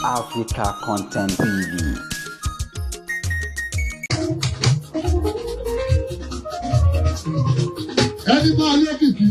Africa Content TV. Ẹni máa lókìkí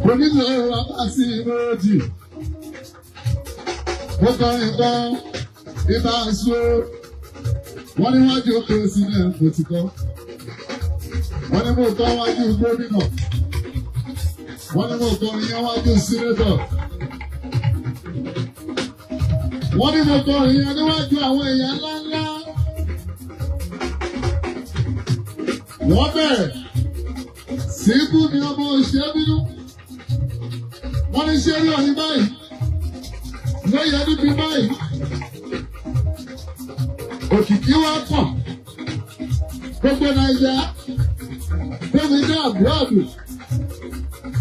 kò nílò abáṣí méjì. Mo kọrin kan ibà ṣó, wọ́n níwájú president mo ti kọ́, wọ́n ní mo kọ́ wájú gómìnà, wọ́n ní mo kọrin yẹn wájú sínétọ̀, wọ́n ní mo kọrin yẹn níwájú àwọn èèyàn ńláńlá. Wọ́n bẹ̀rẹ̀ síbú ni ọmọ òṣèré bínú. Wọ́n ní ṣé rí ọ̀ní báyìí lóye níbi báyìí, òkìkí wá pọ̀ gbogbo Naija, gómìnà abroad,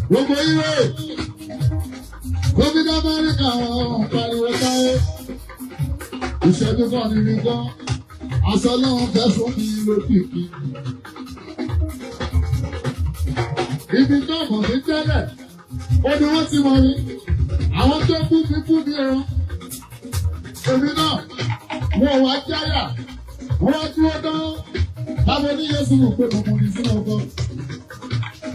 gbogbo Europe, gómìnà Amẹ́ríkà, wọn pariwo táyé. Ìṣẹ́jú kan ní nìkan aṣọ náà fẹ́ fún mi lókìkí. Ibi tó mọ̀ mí tẹ́lẹ̀, ó ní wọ́n ti mọ̀ mí. Àwọn tó bú mi bú mi o. Èmi náà, wọ́n wá jáyà, wọ́n wá dúró dán. Báwo ní Yéésù mọ̀ pé mo mọ̀ ní sínú ọkọ?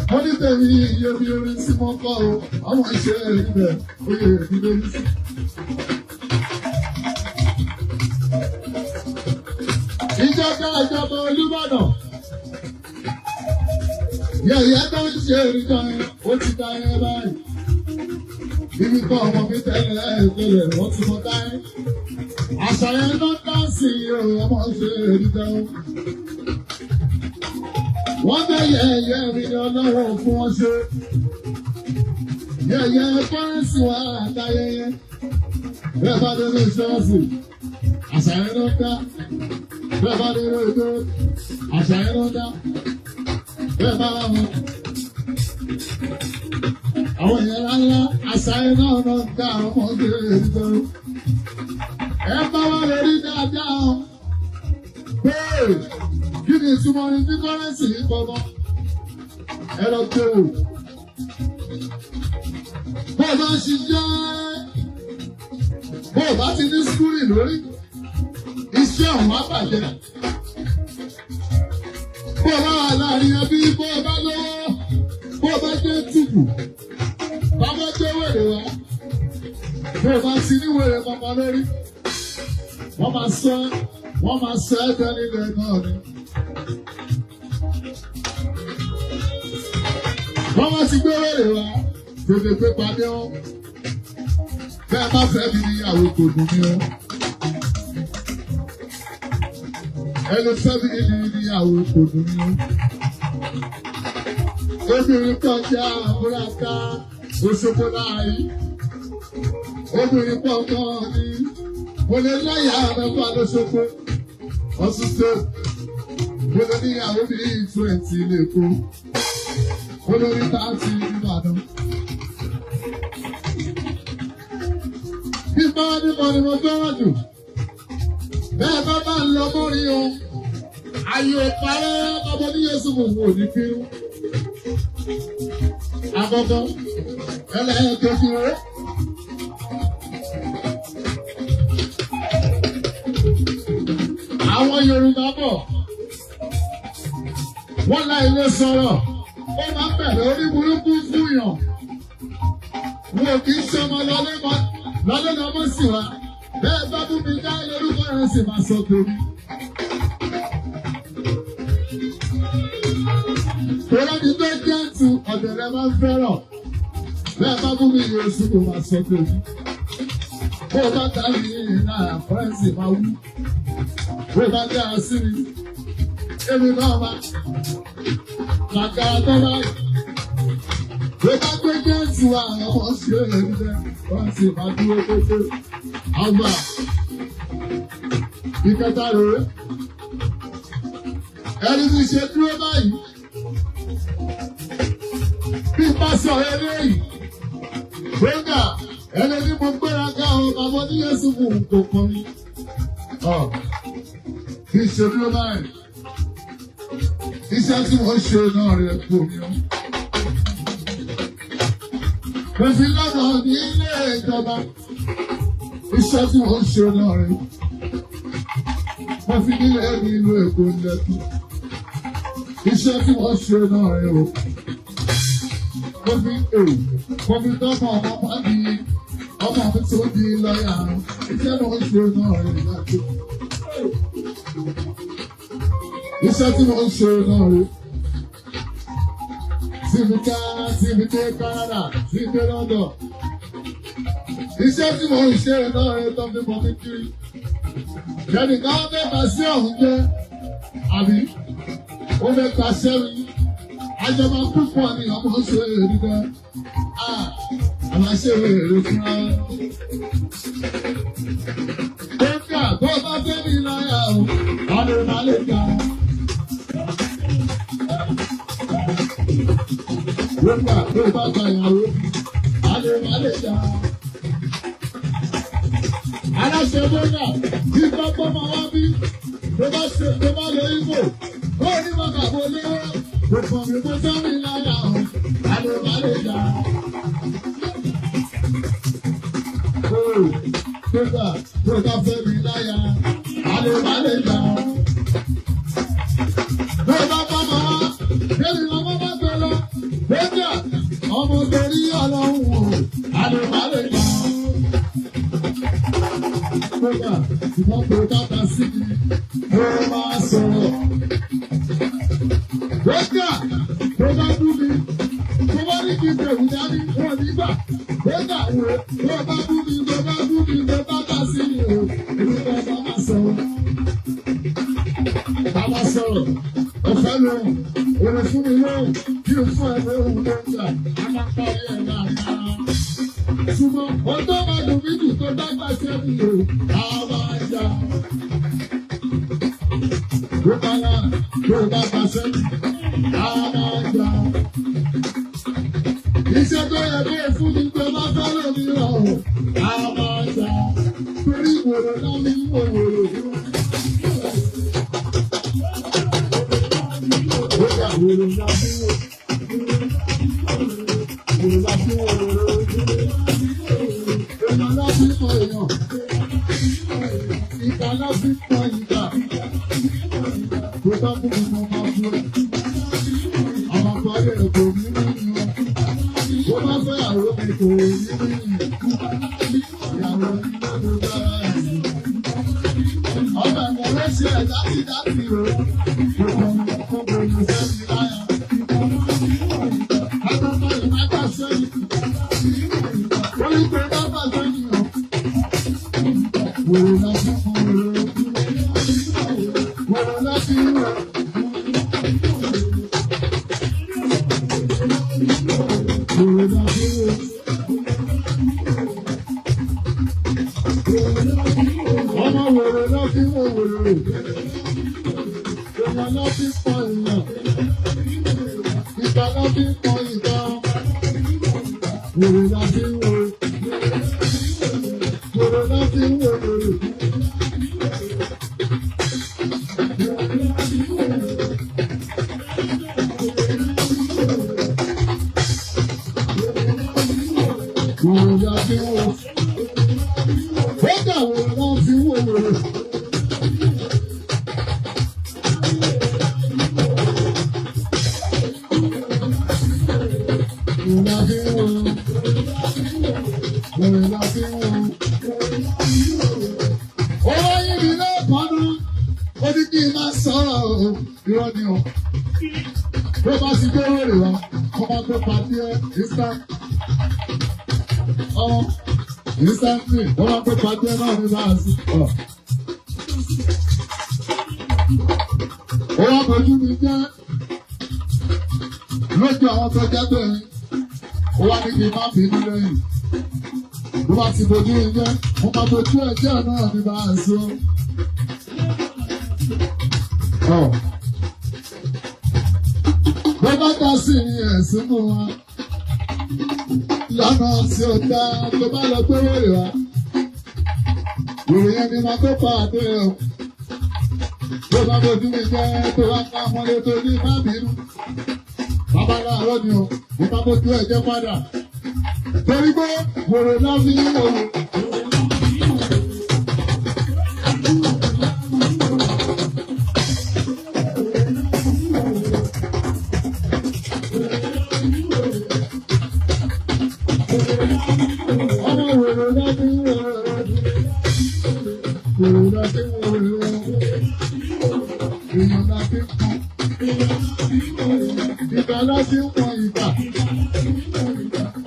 Mo ní tèmi iye mi orin sí mọ́ kọ́ o, àwọn iṣẹ́ ibẹ̀ oyè mi lórí sí. Ìjọba ìjọba Olúbàdàn yẹ̀yẹ́ tó ń ṣe ìrìnà ó ti dá ẹ báyìí. Ibi tó ọmọ mi tẹ́lẹ̀ tẹ́lẹ̀ wọ́n ti mọ dáẹ́. Àṣàyàn náà dáǹsì ọmọ ṣe ìrìnà. Wọ́n bẹ yẹ̀yẹ́ mi ní ọlọ́wọ́ fún wọn ṣe. Yẹ̀yẹ́ kọ́rẹ́nsì wà àtayẹyẹ. Bẹ́ẹ̀ bá dé ní ṣọ́ọ̀ṣì, àṣàyàn náà dá. Bẹ́ẹ̀ bá dé ní ìdó, àṣàyàn náà dá. Bẹ́ẹ̀ bá wà wọn. Àwọn èèyàn ńláńlá àṣàyàn náà náà dá àwọn ọmọdé ètò. Ẹ bá wà lórí dáadáa o. Pé kí ni ìtumọ̀ ní tí kọ́rẹ́nsì yìí kọ́ mọ́? Ẹ lọ tó o. Bó o bá ń ṣiṣẹ́, bó o bá ti ní skúrì lórí, iṣẹ́ ọ̀hún á bàjẹ́. Bó o bá wà láàrin ẹbí, bó o bá lọ́wọ́, bó o bá jẹ́ tùkù, bàbá jẹ́ wèrè wá. Bó o bá ti ní wèrè kankan lórí, wọ́n máa sọ ẹ́ dání ilẹ̀ náà ni. Wọ́n máa ti gbé wèrè wá, tètè pé pàdé wọn. Bẹ́ẹ̀ má fẹ́ mi níyàwó kò dùn mí o. Ẹni fẹ́ mi ní níyàwó kò dùn mí o. Obìnrin kan jẹ́ àbúráká Òṣogbo láàyè. Obìnrin pọ̀ gan ni. Mo lè láyà mẹ́fà lóṣogbo. Ọ̀ṣun State. Mo lè níyàwó bíi 20 lẹ́kọ̀ọ́. Mo lè ní 30 Ìbàdàn. Bí bá níbo ni mo fẹ́ràn jù. Bẹ́ẹ̀ bá bá ń lọ mọ́rin o. Ayé ò parẹ́ ọmọ ní Yéṣu mò ń wò ní bínú. Àkọ́kọ́, ẹlẹ́ẹ̀kejì rẹ̀. Àwọn Yorùbá bọ̀, wọ́n láì lè sọ̀rọ̀, ó máa ń bẹ̀rẹ̀ orí burúkú fún yàn. Wọn ò kì í ṣọmọ lọlé lọ́mọ sí wa. Bẹ́ẹ̀ bá bú mi dá lórúkọ rẹ̀ sì máa sọ tèmi. Torí ẹni tó jẹ́ tu ọ̀dẹ̀ rẹ̀ máa ń fẹ́ràn. Bẹ́ẹ̀ bá bú mi yóò sùn kò máa sọ tèmi. Bó o bá ta mi náà fẹ́ǹsì máa wú. Bó o bá dára sí mi, èmi náà máa kàkà tó báyìí. Bó o bá gbé jẹ́ǹtì wa àwọn ọmọ ṣe é níbẹ̀, wọ́n sì máa dúró pété. Àgbà ìkẹta rèé. Ẹni tí ṣe dúró báyìí. Bí bá sọ eléyìí, gbẹ́ngà ẹni tí mo gbéra ká o, bàbá ní Yéṣu fún kò kàn mí. Kì í ṣe dúró báyìí. Iṣẹ́ tí mo ṣe náà rẹ̀ kò mí o. Mo fi lọ́nà ní ilé ìjọba. Iṣẹ́ tí mo ń ṣe náà rẹ̀. Mo fi nílé ní ìlú Èkó lẹ́kùn. Iṣẹ́ tí mo ń ṣe náà rẹ̀ o. Mo fi mo fi tọ́mọ ọmọ bá di ọmọ mi tó di lọ́yà. Iṣẹ́ mo ń ṣe náà rẹ̀ láti. Iṣẹ́ tí mo ń ṣe náà rẹ̀. Síbi dé Canada, síbi dé London. Iṣẹ́ tí mo ń ṣe náà rẹ̀ tó fi mọ̀ mí kiri. Ẹnìkan fẹ́ bá sí ọ̀hún jẹ́, àbí ó fẹ́ gba sẹ́mi. Àjọba púpọ̀ ni ọmọ ń ṣe èrè gan. Àmà ṣe èrè fúnra. Dókítà tó bá fẹ́ mi láyà o, àlè má lè ga. Dókítà tó bá gba ìyàwó, àlè má lè ga. Aláṣẹ bọ́gà bí pápá máa wá bí tó bá ṣe tó bá lọ Ìgbò ó ní bàbá kò léwọ́ kò kàn mí kó sọ́mi láyà o àlè má lè jà. Dókítà tó bá fẹ́ mi láyà àlè má lè jà. Tó bá bá máa wá débi lọ́mọ bá gbé lọ dókítà ọmọ torí ọlọ́run o àlè má lè jà. Kódà ìwọ́n tó dáta sí mi, ó máa sọ̀rọ̀. Kódà tó bá bú mi, tó bá ní kí n bẹ̀rù dání, wọ́n ní gbà. Kódà wo tó bá bú mi, tó bá bú mi, tó bá dá sí mi o, èmi kò bá máa sọ̀rọ̀. Bá máa sọ̀rọ̀, ọ̀fẹ́ lóhùn, òun fún mi lóhùn, kí n fún ẹ lóhùn ló ń gbà, a máa parí ẹ̀ máa ká. Ṣùgbọ́n ọjọ́ máa dùn mí jù tó dágbà sẹ́mi o, a máa jà. Tó bá yà tó dágbà sẹ́mi, a máa jà. Iṣẹ́ tó yẹ kó fún mi tó bá fẹ́ lómi rọ̀ o, a máa jà. Torí ìwòrò náà mi ń wò wòrò. Ó yà wòrò náà mi wò. Wòrò náà mi wò wòrò. Èèyàn ló fi mọ èèyàn. Ìkà ló fi mọ ìkà. Tó bá mú mi mo máa fún ẹ. Àwọn kan lè kò ní mú mi o. Tó bá fẹ́ àwọn mi kò ní mú mi. Ìyàwó mi ló ló dára ẹ̀yìn. Ọbẹ̀ mo ló ṣe ẹ̀ láti dáàtì o. Kò kò ní fẹ́ mi láyà. Àtọ́tọ́ ìmájà sẹ́yìn. Orí tó bá bàjẹ́ ni o. Wòrò la fi fún wòrò. Wòrò la fi wò. Wòrò la fi wò. Ọmọ wòrò la fi wò wòrò. Ìyá la fi pọ̀ ìyà. Ìta la fi pọ̀ ìta. Wòrò la fi wò. Wòrò la fi wò wòrò. Wòrò la fi wò. Kódà wòrò la fi wò wòrò. Wòrò la fi wò. Wòrò la fi wò. Ó wá yí mi lẹ́ẹ̀kan náà. Ó ní kí n máa sọ̀rọ̀ o. Irọ́ ni o. Bó bá ti gbé wèrè wá, kó máa tó pàdé ẹ́ instant. Ọmọ instantly, wọ́n máa tó pàdé ẹ́ náà ní báàsì. Ó wá bójú mi jẹ́ lójú àwọn tó jẹ́ bẹ́ẹ̀. Ó wá ní kí n má bínú lẹ́yìn. Bó bá ti bójú mi jẹ́, mo máa bójú ẹ̀jẹ̀ náà ní báàsì. Bó bá dá sí ẹ̀sìn mú wa lọ́nà tí ó dá tó bá lọ gbé wèrè wá. Wèrè yẹn ni màá tó pa àdé o. Bó bá bójú mi jẹ́ tó bá ká mọ́lé tó ní má bínú. Bàbá láàárọ̀ ni o, mo máa bójú ẹ̀ jẹ́ padà. Torí pé wèrè náà fi ń wò. Ọmọ wèrè náà fi ń wò. Wèrè náà fi ń wò. Èèyàn náà fi ń kú. Ìgbà náà fi ń pọn ìgbà.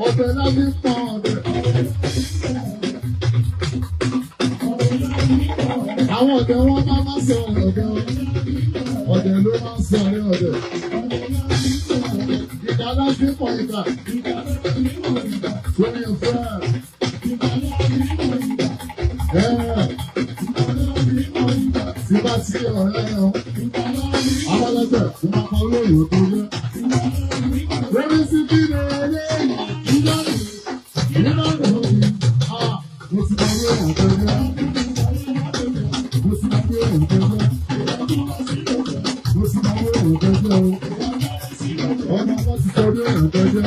Ọbẹ̀ náà fi ń pọn ọbẹ̀. Àwọn ọ̀dẹ̀ wọn bá máa sọ ọ̀dẹ̀. Ọ̀dẹ̀ ló máa ń sọ ọ̀rẹ́ ọ̀dẹ̀. Ìgbà náà fi ń pọn ìgbà. Lórí ìfẹ́. Tí bá ti ọ̀rẹ́ ẹ̀ o. Abọ́lẹ́sẹ̀ tí máa pa olóyè tó jẹ́. Lórí sí kí ni eléyìí? Ìdáná òbí. Mo ti mọ orí èèyàn tó jẹ́. Mo ti mọ orí èèyàn tó jẹ́. Mo ti mọ orí èèyàn tó jẹ́ o. Ọmọ wọn ti sọ orí èèyàn tó jẹ́.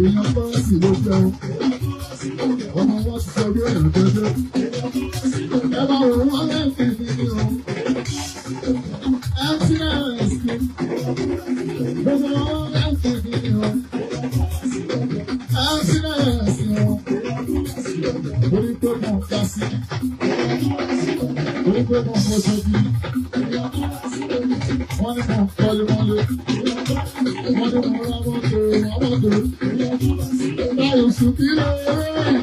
Èèyàn fọ́ọ̀sì ló jẹ́ o. Ọmọ wọn ti sọ orí èèyàn tó jẹ́. Ẹ bá wò wọ́n lẹ́ẹ̀kì mi o. MCS ni. Gbogbo wọn lẹ́ẹ̀kì mi o. MCS ni o. Orí pé mo ga sí. Orí pé mo fọṣọ bí. Wọ́n ní mo kọ́lé mọ́lé. Wọ́n ní mo rá mọ́tò rá mọ́tò. Báyọ̀ sùn kí ló rẹ̀.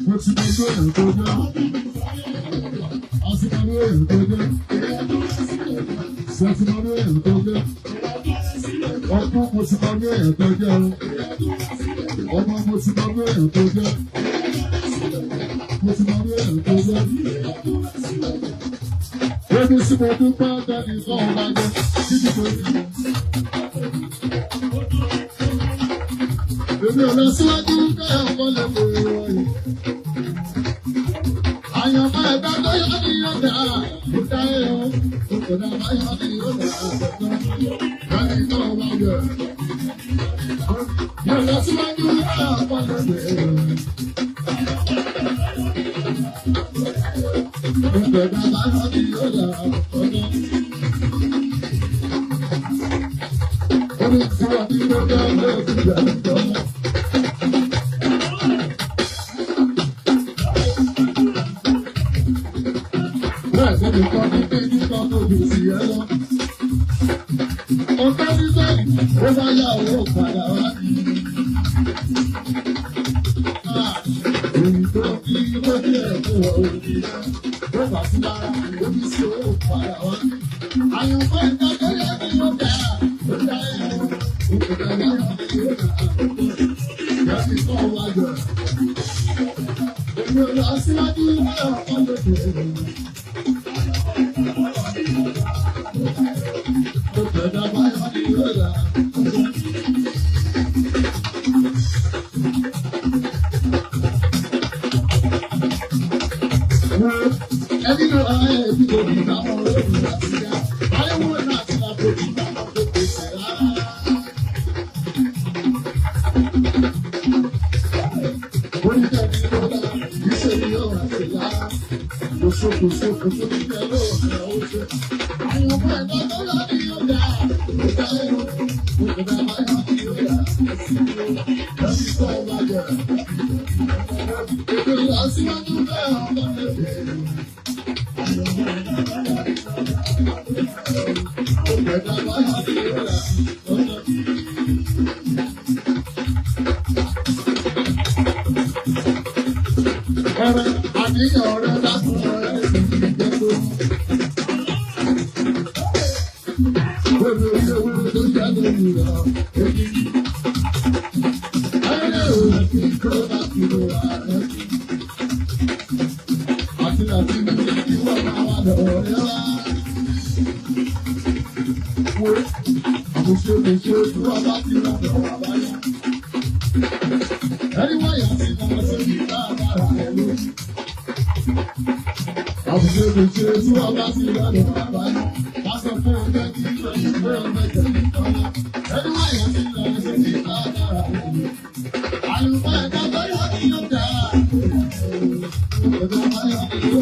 Mo ti mọ ojú èèyàn tó jẹ́. A ti mọ ojú èèyàn tó jẹ́. Ṣé ti mọ ojú èèyàn tó jẹ́? Ọdún mo ti mọ ojú èèyàn tó jẹ́ o. Ọmọ mo ti mọ ojú èèyàn tó jẹ́. Mo ti mọ ojú èèyàn tó jẹ́. Omi sí mo dúpẹ́ tẹ́lẹ̀ kọ́ ọba jẹ́ títí tó yẹ. Èmi ò lọ síwájú kẹ́hìn kọ́ lè mú ìròyìn. Àyànfẹ́ ẹ̀dá tó yọ ní yọ̀dà, ó dá ẹ̀ o, kò dá bá yọ ní yọ̀dà, ẹni tó wà yẹ. Yóò lọ síwájú kẹ́hìn kọ́ lè mú ìròyìn. Kò dá bá yọ ní yọ̀dà, ó dá. Omi tí wọ́n ti lọ́jọ́ lórí ìgbà tó. Bẹ́ẹ̀ ni kọ́ ní pé nípa ojú sí ẹ lọ. Ọ̀tá sísẹ́ ó bá yá owó padà wá. Èyí tó fi lójú ẹ̀ fún òbí rẹ̀. Ó bá sí lára òbí sí owó padà wá. Àyànfẹ́ ìdájọ́ yẹ kí ó dá. Ó dá ẹ̀ ó kò dá lára kí ó dá. Yàtí kọ́ wájọ. Èmi ò lọ síwájú náà kọ́ lóde. sọ fún ọjọ́ kí ló ń bẹ tẹ̀lé tọ́lá. Ẹni wáyé ti lọ sí ti ká dára lẹ́yìn. Àlùfáà ẹ̀ka tó yọ kí ló dáa. Ọjọ́ wáyé kí ló.